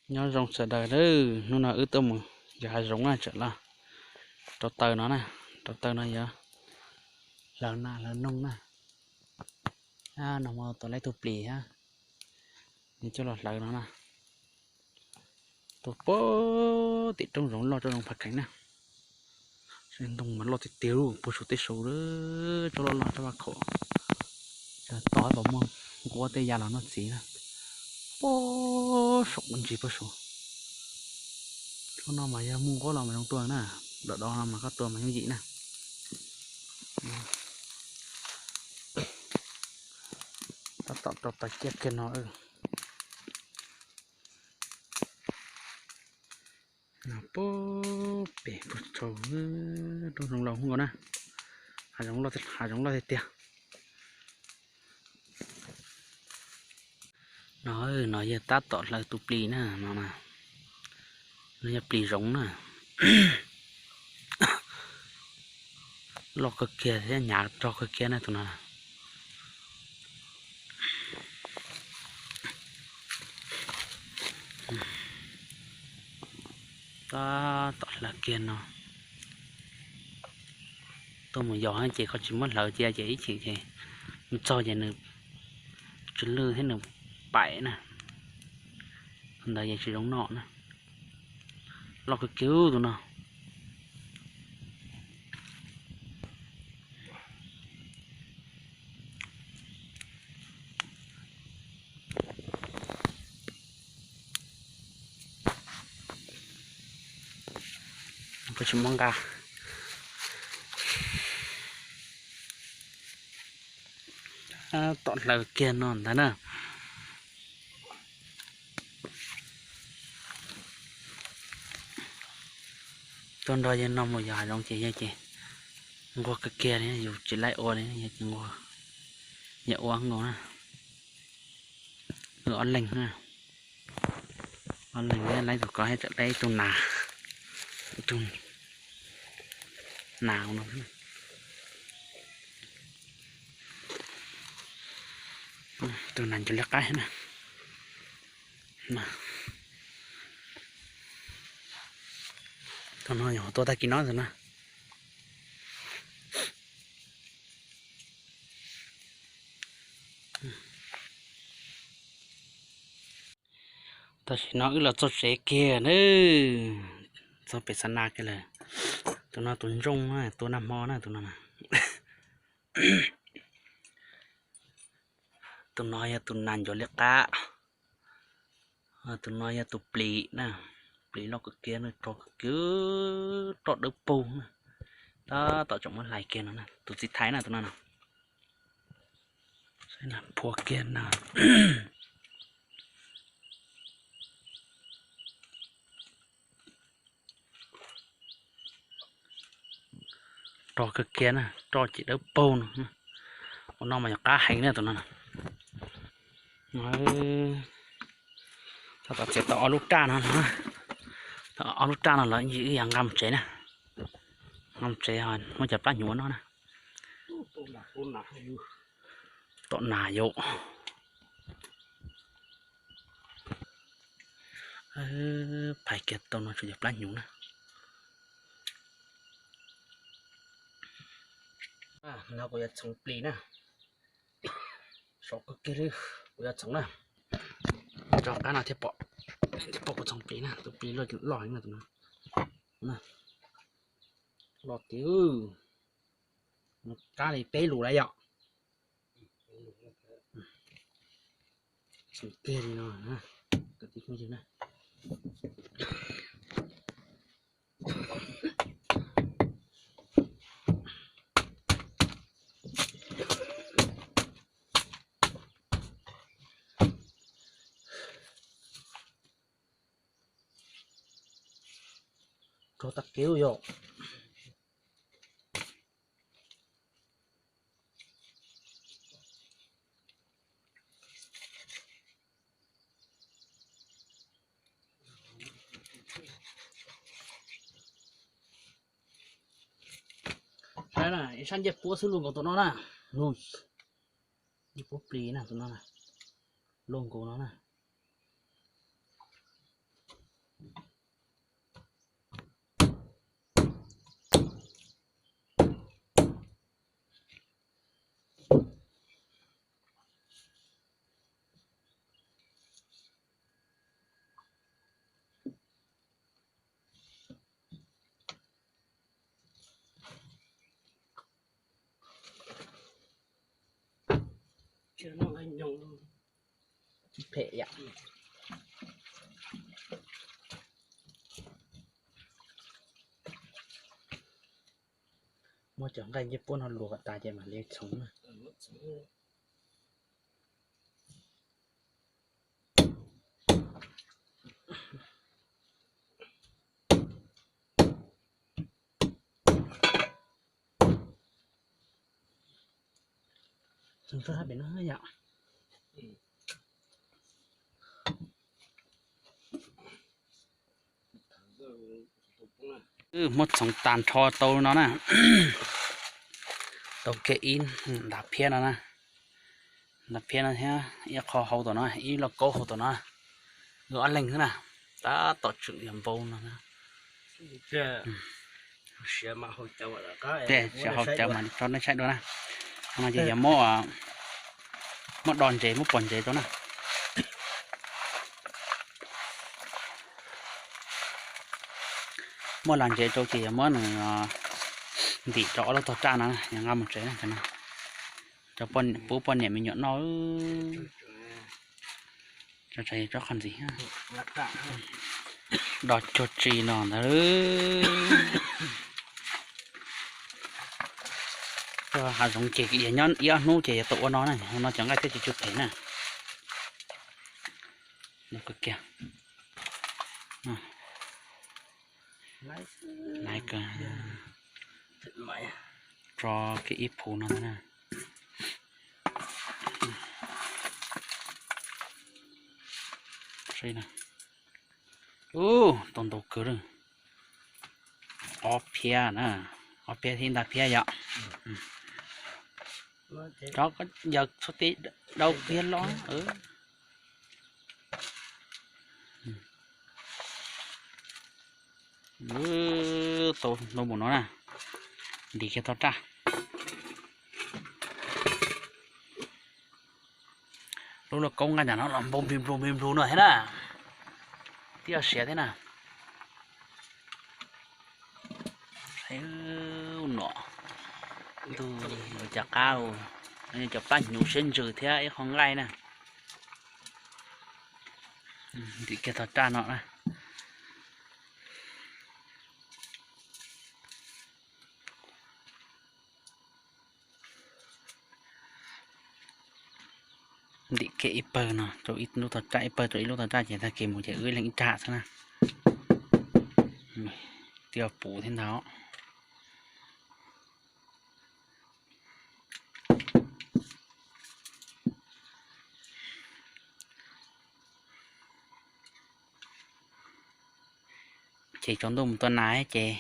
Nyob zoo sawv daws, hnub no wb tuaj mus yos hav zoov na, tseem los rau taws no na, rau taws no yog hlawv nas hlawv noog na. Nag hmo tau laib tug plis thiab, nws coj los hlawv no na. Tuaj puag tim roob zoov loj roob zoov Phav Kheev na. Ntoo mas loj tiag tiag, puag saum tej saud, tsob loj loj tsob vaj khaum, tod puas muaj nquab tej ya los noj txiv na. Puag saum ntsis puag saud. Tsob no mas yog muaj nquab los mas zoo tua na, dom do no mas koj tua mas yooj yim na. Tab tom rau taws kiag kiag no. Puag pem puag tsaus, roob zoov laus nkaus na, hav zoov loj tiag tiag. No, no yog tab tom hlawv tus plis na, no, no yog plis zoov na. Loj kawg kiag thiab hnyav rog kawg kiag na tus no. Tab tom hlawv kiag no. Tuaj mus yos ces koj tsis muab hlawv cia ces ib chim ces mus txog ces nws tsw lwj thiab nws paim na. Ntawd yeej tsis zoo noj na. Loj kawg kiag tus no. Koj tsis muab nqa. Tom hlawv kiag no ntag na. Tuaj nrog yawg no mus yos hav zoov ces yawg ces nquag kiag kiag li, yus tsis laib ua li, yawg ces nquag, yawg ua nkaus na. Wb ob leeg na, ob leeg laib tus ko thiab tsam laib ib tug nas, ib tug nas no. Tus nas ncuav liab qab na. Tus no yog tua tag kis no tus na. Tam sim no wb los txog tsev kiag na, txog pem xa na kiag lawm. Tus no tus ntsooj na, tua nag hmo na tus no. Tus no yog tus nas ncuav liab qab. Tus no yog tus plis na, plis loj kawg kiag na, rog kawg kiag, roj dawb paug na. Tab tom tseem muab hlais kiag no na, tus txiv thaiv na tus no na. Phua kiag na. Rog kawg kiag na, roj ces dawb paug no. Ua no mas yog qab heev na tus no. Tab tom txiav tau ob lub raj no, ob lub raj no los wb yog nqa mus tsev na. Nqa mus tsev muab cov plab hnyuv no na. Tom nas yom. Phais kiag tau no tshuav cov plab hnyuv na. No kuv yuav txhoov plis na. Sov kawg kiag li, kuv yuav txhoov na. Nrog qab no thiaj pom, thiaj pom kuv txhoov plis na, tus plis loj heev na tus no. Loj tiag, qab li peb lus lawm yom. Txhoov kiag li no, kwv tij phooj ywg na. Rog tag kev yom. Saib na, ib sab ncej puab xwb luaj nkaus tus no na. Ncej puab plis na tus no na. Luaj nkaus no na. Phem yam. Muab cov nqaij ncej puab no luas kom tas ces mam li txhoov na. Txhoov tsuag hab pem no yom. Wb muab txhoov tas nrho tau no na. Tau kiag ib ntas phiab no na. Ntas phiab no thiab ib qho hauv tom no, ib lauj kaub hauv tom no. Wb ob leeg xwb na. Tab tom tseem yog npau no. Tab sis hau cawv mam li tso nej saib dua na. No ces yog muab, muab do ntsev, muab pom ntsev rau na. Muab lag ntsev rau ces yog muab nws ntim rau ob lub tog raj no, yog nqa mus tsev na. Cov pub poj niam me nyuam noj. Tso tseg tsob qhov ntxiv. Do cuag tsi no ntag. Hav zoov ces yog nyob ib ob hnub ces yog tau ua no na, no cov nqaij thiaj tsis tsw phem na. Laiv kawg. Tso kiag ib phuv no na. Ub, tau ntau kawg lawm. Ob phiab na, ob phiab thiab nta phiab yom. Rov yaws txhua tej dau kiag los. Tau ntau mus no na, ntim kiag tog raj. Lub lauj kaub nqaij ntawm no los npau nplig nplug nplig nplug no thiab na, tib co siav thiab na. Nom, ntuj, cov qab, cov plab hnyuv siab ntsws thiab ib qho nqaij na. Ntim kiag tog raj no na. Ntim kiag ib pawg no rau ib lub tog raj, ib pawg rau ib lub tog raj ces tag kis mus ces wb ib leeg ib raj xwb na. Twb puv thiab ntag. Ces tsaus ntuj mus tua nas ces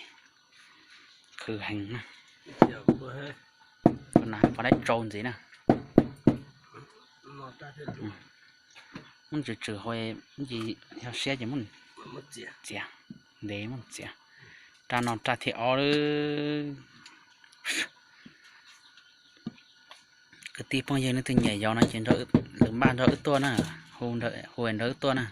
khwv heev na. Tua nas pov laib tsau ntxiv na. Muab tswm tswm hauv, yog siab ces muab txiav, ntev muab txiav. Raj no raj thib ob lawm. Kwv tij phooj ywg, leej twg nyiam yau no ces lwm npaj nrog wb tuaj na, hu nrog wb tuaj na.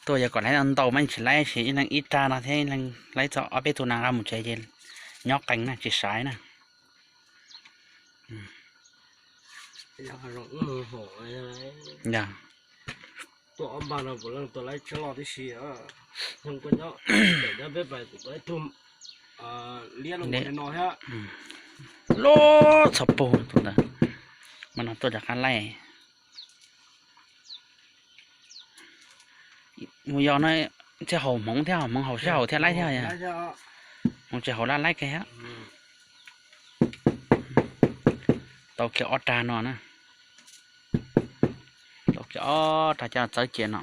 Tuaj yog kom laib ntau mas tsis laib, ib leeg ib raj no thiab ib leeg laib txog ob peb tug nas nqa mus tsev ces nyob qees na, tsis saiv na. Lub txhua pug tus ntawd mas no tuaj rov qab laij. Mus yos no thiaj haum hmoov thiab, haum hmoov haum sij haum thiaj laib thiab. Mus tsis haum laj laib kiag thiab. Tau kiag ob rag no na. Tau kiag ob rag coj txawb cia no.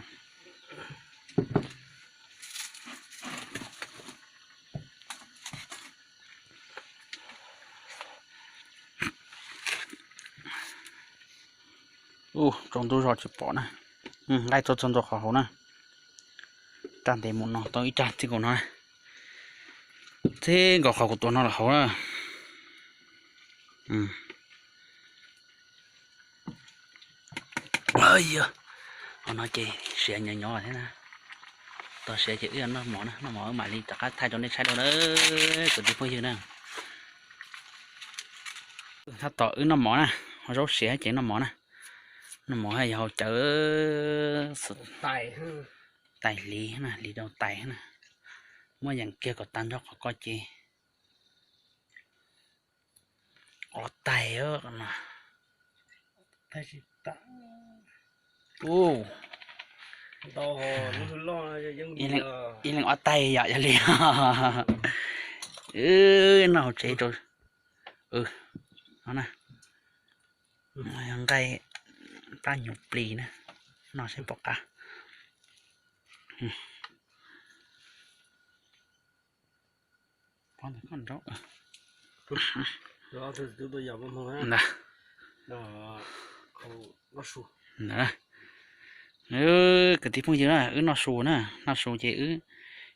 Ub, tsaus ntuj zog tsis pom na. Nqaij txog txog ntua qhov hauv na. Raj ntev mus no tau ib rag txij nkaus no na. Txij nkaus qhov kuv tua no los hauv na. Qhov no ces siav nyob nyob thiab na. Siav ces wb noj mov na, noj mov wb mam li rov qab thaij rau nej saib dua na, kwv tij phooj ywg na. Tab tom wb noj mov na, ho zaub siav ces noj mov na. Noj mov yog hau cawv, tais hliv na, hliv rau tais na. Muab yeem kiag kom tag nrho qhov ko ces ua tais no. Ib leeg ua tais yom, yog li. Wb noj hauv tsev rau, no na, nqaij plab hnyuv plis na, noj seb pom qab. Kwv tij phooj ywg na, wb noj su na, noj su ces wb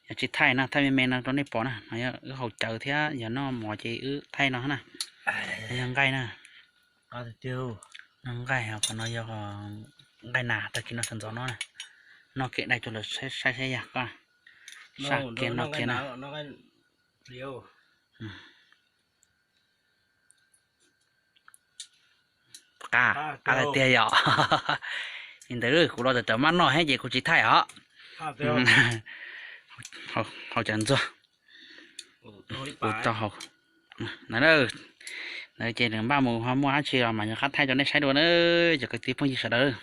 yog tsis thaij na, thaij me me no rau nej pom na, no yog wb hau cawv thiab yog noj mov ces wb thaij no na. Yog nqaij na, noj nqaij, qhov no yog nqaij nas tag kis no sawv ntxov no na. Noj kiag dai rau lawv saib saib yam koj, saj kiag no kiag na. Qab, qab tiag tiag yom. Li ntawd kuv los tawm tawm maj noj thiab ces kuv tsis thaij os. Hau cawv ntxuag. Kuv tau hau na, na ces npaj mus ho muaj dab tsi los mas rov qab thaij rau nej saib dua na, cov kwv tij phooj ywg sawv daws.